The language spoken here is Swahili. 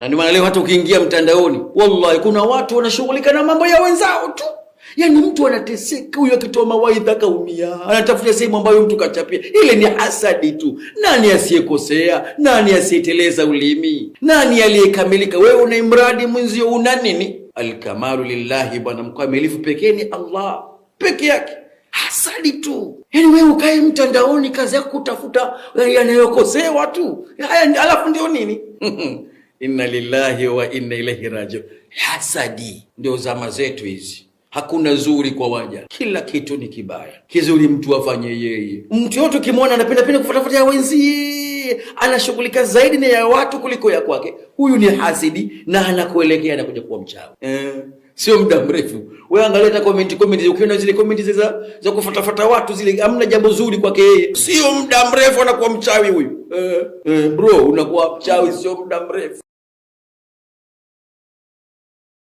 Na ndio maana leo hata ukiingia mtandaoni, wallahi kuna watu wanashughulika na mambo ya wenzao tu. Yaani mtu anateseka, huyu akitoa mawaidha kaumia, anatafuta sehemu ambayo mtu kachapia. Ile ni hasadi tu. Nani asiyekosea? Nani asiyeteleza ulimi? Nani aliyekamilika? Wewe una imradi mwenzio una nini? Alkamalu lillahi, bwana mkamilifu pekee ni Allah peke yake. Hasadi tu. Yaani wewe ukae mtandaoni, kazi yako kutafuta yanayokosewa tu. Haya, alafu ndio nini? Inna lillahi wa inna ilaihi rajiun. Hasadi ndio zama zetu hizi. Hakuna zuri kwa waja, kila kitu ni kibaya. Kizuri mtu afanye yeye. Mtu yote ukimwona anapenda penda kufuatafuta ya wenzie, anashughulika zaidi na ya watu kuliko ya kwake, huyu ni hasidi na anakuelekea anakuja kuwa mchawi. Sio muda mrefu. Wewe angalia hata comment comment, ukiona zile comment za kufuatafuta watu zile, hamna jambo zuri kwake yeye, sio muda mrefu anakuwa mchawi huyu. Bro, unakuwa mchawi sio muda mrefu.